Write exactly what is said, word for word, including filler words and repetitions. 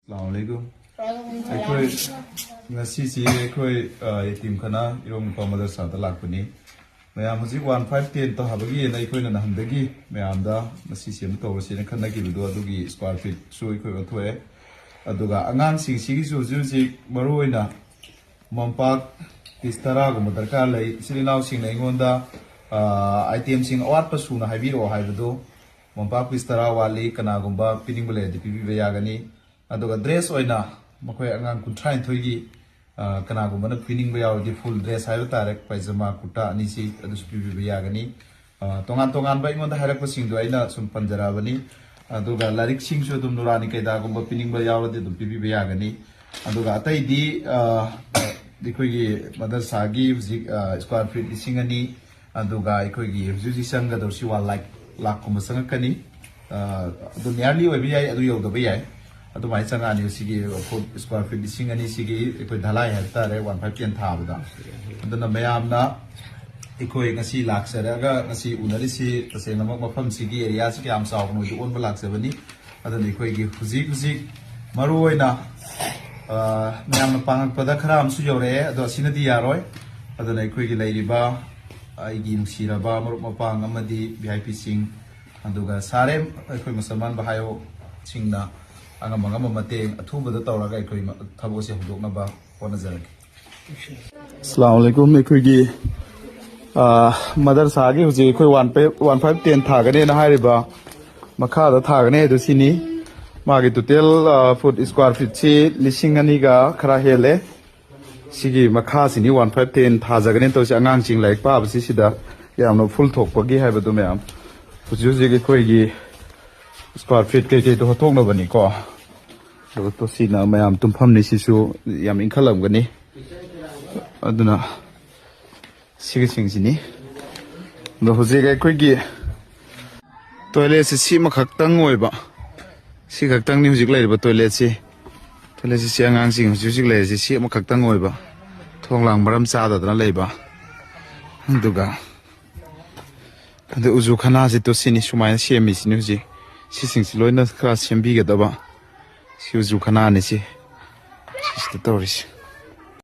ꯑꯁꯂꯥꯃꯨ ꯑꯂꯩꯀꯨꯝ꯫ ꯑꯩꯈꯣꯏ ꯉꯁꯤꯁꯤ ꯑꯩꯈꯣꯏ, ꯑ, ꯌꯦꯇꯤꯝꯈꯥꯅꯥ ꯏꯔꯣꯝ ꯅꯨꯄꯥ ꯃꯗꯔꯁꯥꯗ ꯂꯥꯛꯄꯅꯤ꯫ ꯃꯌꯥꯝ ꯍꯧꯖꯤꯛ ꯋꯥꯟ ꯐꯥꯏꯚ ꯇꯦꯟ ꯊꯥꯕꯒꯤꯅ ꯑꯩꯈꯣꯏꯅ ꯅꯍꯥꯟꯗꯒꯤ ꯃꯌꯥꯝꯗ ꯃꯁꯤ ꯁꯦꯝꯕ ꯇꯧꯔꯁꯦꯅ ꯈꯟꯅꯈꯤꯕꯗꯣ, ꯑꯗꯨꯒꯤ ꯁ꯭ꯀ꯭ꯋꯥꯔ ꯐꯤꯠꯁꯨ ꯑꯩꯈꯣꯏ ꯑꯣꯟꯊꯣꯛꯑꯦ꯫ ꯑꯗꯨꯒ ꯑꯉꯥꯡꯁꯤꯡꯁꯤꯒꯤꯁꯨ ꯍꯧꯖꯤꯛ ꯍꯧꯖꯤꯛ ꯃꯔꯨꯑꯣꯏꯅ ꯃꯣꯝꯄꯥꯛ ꯄꯤꯁ ꯇꯔꯥꯒꯨꯝꯕ ꯗꯔꯀꯥꯔ ꯂꯩ꯫ ꯏꯆꯤꯜ ꯏꯅꯥꯎꯁꯤꯡꯅ ꯑꯩꯉꯣꯟꯗ, ꯑ, ꯑꯥꯏꯇꯦꯝꯁꯤꯡ ꯑꯋꯥꯠꯄ ꯁꯨꯅ ꯍꯥꯏꯕꯤꯔꯛꯑꯣ ꯍꯥꯏꯕꯗꯨ, ꯃꯣꯝꯄꯥꯛ ꯄꯤꯁ ꯇꯔꯥ ꯋꯥꯠꯂꯤ, ꯀꯅꯥꯒꯨꯝꯕ ꯄꯤꯅꯤꯡꯕ ꯂꯩꯔꯗꯤ ꯄꯤꯕꯤꯕ ꯌꯥꯒꯅꯤ꯫ ꯑꯗꯨꯒ ꯗ꯭ꯔꯦꯁ ꯑꯣꯏꯅ ꯃꯈꯣꯏ ꯑꯉꯥꯡ ꯀꯨꯟꯊ꯭ꯔꯥꯅꯤꯊꯣꯏꯒꯤ, ꯑ, ꯀꯅꯥꯒꯨꯝꯕꯅ ꯄꯤꯅꯤꯡꯕ ꯌꯥꯎꯔꯗꯤ ꯐꯨꯜ ꯗ꯭ꯔꯦꯁ ꯍꯥꯏꯕ ꯇꯥꯔꯦ, ꯄꯥꯏꯖꯃꯥ, ꯀꯨꯔꯇꯥ ꯑꯅꯤꯁꯤ ꯑꯗꯨꯁꯨ ꯄꯤꯕꯤꯕ ꯌꯥꯒꯅꯤ꯫ ꯑ, ꯇꯣꯉꯥꯟ ꯇꯣꯉꯥꯟꯕ ꯑꯩꯉꯣꯟꯗ ꯍꯥꯏꯔꯛꯄꯁꯤꯡꯗꯣ ꯑꯩꯅ ꯁꯨꯝ ꯄꯟꯖꯔꯛꯑꯕꯅꯤ꯫ ꯑꯗꯨꯒ ꯂꯥꯏꯔꯤꯛꯁꯤꯡꯁꯨ ꯑꯗꯨꯝ ꯅꯨꯔꯥꯅꯤ ꯀꯩꯗꯥꯒꯨꯝꯕ ꯄꯤꯅꯤꯡꯕ ꯌꯥꯎꯔꯗꯤ ꯑꯗꯨꯝ ꯄꯤꯕꯤꯕ ꯌꯥꯒꯅꯤ꯫ ꯑꯗꯨꯒ ꯑꯇꯩꯗꯤ, ꯑ, ꯑꯩꯈꯣꯏꯒꯤ ꯃꯗꯔꯁꯥꯒꯤ ꯍꯧꯖꯤꯛ, ꯑ, ꯁ꯭ꯀ꯭ꯋꯥꯔ ꯐꯤꯠ ꯂꯤꯁꯤꯡ ꯑꯅꯤ, ꯑꯗꯨꯒ ꯑꯩꯈꯣꯏꯒꯤ ꯍꯧꯖꯤꯛ ꯍꯧꯖꯤꯛ ꯆꯪꯒꯗꯧꯔꯤꯁꯤ ꯋꯥꯟ ꯂꯥꯈ, ꯂꯥꯈꯀꯨꯝꯕ ꯆꯪꯉꯛꯀꯅꯤ꯫ ꯑ, ꯑꯗꯨ ꯅꯤꯌꯔꯂꯤ ꯑꯣꯏꯕ ꯌꯥꯏ, ꯑꯗꯨ ꯌꯧꯗꯕ ꯌꯥꯏ꯫ ꯑꯗꯨꯃꯥꯏꯅ ꯆꯪꯉꯛꯑꯅꯤ꯫ ꯁꯤꯒꯤ ꯐꯨꯠ, ꯁ꯭ꯀ꯭ꯋꯥꯔ ꯐꯤꯠ ꯂꯤꯁꯤꯡ ꯑꯅꯤ ꯁꯤꯒꯤ ꯑꯩꯈꯣꯏ ꯙꯂꯥꯏ ꯍꯥꯏꯕ ꯇꯥꯔꯦ, ꯋꯥꯟ ꯐꯥꯏꯚ ꯇꯦꯟ ꯊꯥꯕꯗ꯫ ꯑꯗꯨꯅ ꯃꯌꯥꯝꯅ ꯑꯩꯈꯣꯏ ꯉꯁꯤ ꯂꯥꯛꯆꯔꯒ ꯉꯁꯤ ꯎꯅꯔꯤꯁꯤ ꯇꯁꯦꯡꯅꯃꯛ ꯃꯐꯝꯁꯤꯒꯤ ꯑꯦꯔꯤꯌꯥꯁꯤ ꯀꯌꯥꯝ ꯆꯥꯎꯕꯅꯣ ꯍꯥꯏꯗꯨ ꯑꯣꯟꯕ ꯂꯥꯛꯆꯕꯅꯤ꯫ ꯑꯗꯨꯅ ꯑꯩꯈꯣꯏꯒꯤ ꯍꯧꯖꯤꯛ ꯍꯧꯖꯤꯛ ꯃꯔꯨꯑꯣꯏꯅ, ꯑ, ꯃꯌꯥꯝꯅ ꯄꯥꯡꯉꯛꯄꯗ ꯈꯔ ꯑꯃꯁꯨ ꯌꯧꯔꯛꯑꯦ, ꯑꯗꯣ ꯑꯁꯤꯅꯗꯤ ꯌꯥꯔꯣꯏ꯫ ꯑꯗꯨꯅ ꯑꯩꯈꯣꯏꯒꯤ ꯂꯩꯔꯤꯕ ꯑꯩꯒꯤ ꯅꯨꯡꯁꯤꯔꯕ ꯃꯔꯨꯞ ꯃꯄꯥꯡ ꯑꯃꯗꯤ ꯚꯤ ꯑꯥꯏ ꯄꯤꯁꯤꯡ, ꯑꯗꯨꯒ ꯁꯥꯔꯦ ꯑꯩꯈꯣꯏ ꯃꯨꯁꯜꯃꯥꯟ ꯚꯥꯏꯑꯣꯁꯤꯡꯅ ꯑꯉꯝ ꯑꯉꯝꯕ ꯃꯇꯦꯡ ꯑꯊꯨꯕꯗ ꯇꯧꯔꯒ ꯑꯩꯈꯣꯏ ꯃ-, ꯊꯕꯛ ꯑꯁꯤ ꯍꯧꯗꯣꯛꯅꯕ ꯍꯣꯠꯅꯖꯔꯒꯦ꯫ ꯑꯁꯂꯥꯃꯨ ꯑꯂꯩꯀꯨꯝ꯫ ꯑꯩꯈꯣꯏꯒꯤ, ꯑ, ꯃꯗꯔꯁꯥꯒꯤ ꯍꯧꯖꯤꯛ ꯑꯩꯈꯣꯏ one five, one five ten ꯊꯥꯒꯅꯦꯅ ꯍꯥꯏꯔꯤꯕ ꯃꯈꯥꯗ ꯊꯥꯒꯅꯤ ꯍꯥꯏꯗꯨ ꯁꯤꯅꯤ꯫ ꯃꯥꯒꯤ ꯇꯣꯇꯦꯜ, ꯑ, ꯐꯨꯠ ꯁ꯭ꯀ꯭ꯋꯥꯔ ꯐꯤꯠꯁꯤ ꯂꯤꯁꯤꯡ ꯑꯅꯤꯒ ꯈꯔ ꯍꯦꯜꯂꯦ꯫ ꯁꯤꯒꯤ ꯃꯈꯥꯁꯤꯅꯤ ꯋꯥꯟ ꯐꯥꯏꯚ ꯇꯦꯟ ꯊꯥꯖꯒꯅꯦꯅ ꯇꯧꯔꯤꯁꯦ꯫ ꯑꯉꯥꯡꯁꯤꯡ ꯂꯥꯏꯔꯤꯛ ꯄꯥꯕꯁꯤ ꯁꯤꯗ ꯌꯥꯝꯅ ꯐꯨꯜ ꯊꯣꯛꯄꯒꯤ ꯍꯥꯏꯕꯗꯨ ꯃꯌꯥꯝ꯫ ꯍꯧꯖꯤꯛ ꯍꯧꯖꯤꯛ ꯑꯩꯈꯣꯏꯒꯤ ꯁ꯭ꯀ꯭ꯋꯥꯔ ꯐꯤꯠ ꯀꯩꯀꯩꯗꯣ ꯍꯣꯠꯇꯣꯛꯅꯕꯅꯤꯀꯣ꯫ ꯑꯗꯨꯒ ꯇꯣꯁꯤꯅ ꯃꯌꯥꯝ ꯇꯨꯝꯐꯝꯅꯤ, ꯁꯤꯁꯨ ꯌꯥꯝ ꯏꯪꯈꯠꯂꯝꯒꯅꯤ꯫ ꯑꯗꯨꯅ ꯁꯤꯒꯤꯁꯤꯡꯁꯤꯅꯤ꯫ ꯑꯗꯣ ꯍꯧꯖꯤꯛ ꯑꯩꯈꯣꯏꯒꯤ ꯇꯣꯏꯂꯦꯠꯁꯦ ꯁꯤ ꯑꯃꯈꯛꯇꯪ ꯑꯣꯏꯕ, ꯁꯤ ꯈꯛꯇꯪꯅꯤ ꯍꯧꯖꯤꯛ ꯂꯩꯔꯤꯕ ꯇꯣꯏꯂꯦꯠꯁꯤ꯫ ꯇꯣꯏꯂꯦꯠꯁꯤ ꯁꯤ ꯑꯉꯥꯡꯁꯤꯡ ꯍꯧꯖꯤꯛ ꯍꯧꯖꯤꯛ ꯂꯩꯔꯤꯁꯤ ꯁꯤ ꯑꯃꯈꯛꯇꯪ ꯑꯣꯏꯕ, ꯊꯣꯡ ꯂꯥꯡ ꯃꯔꯝ ꯆꯥꯗꯗꯅ ꯂꯩꯕ꯫ ꯑꯗꯨꯒ ꯑꯗꯨ ꯎꯖꯨ ꯈꯅꯥꯁꯤ ꯇꯣꯁꯤꯅꯤ ꯁꯨꯃꯥꯏꯅ ꯁꯦꯝꯃꯤꯁꯤꯅꯤ ꯍꯧꯖꯤꯛ꯫ ꯁꯤꯁꯤꯡꯁꯤ ꯂꯣꯏꯅ ꯈꯔ ꯁꯦꯝꯕꯤꯒꯗꯕ꯫ ꯁꯤꯁꯨ ꯈꯅꯥꯅꯤ ꯁꯤ꯫ ꯁꯤꯁꯤꯗ ꯇꯧꯔꯤꯁꯦ꯫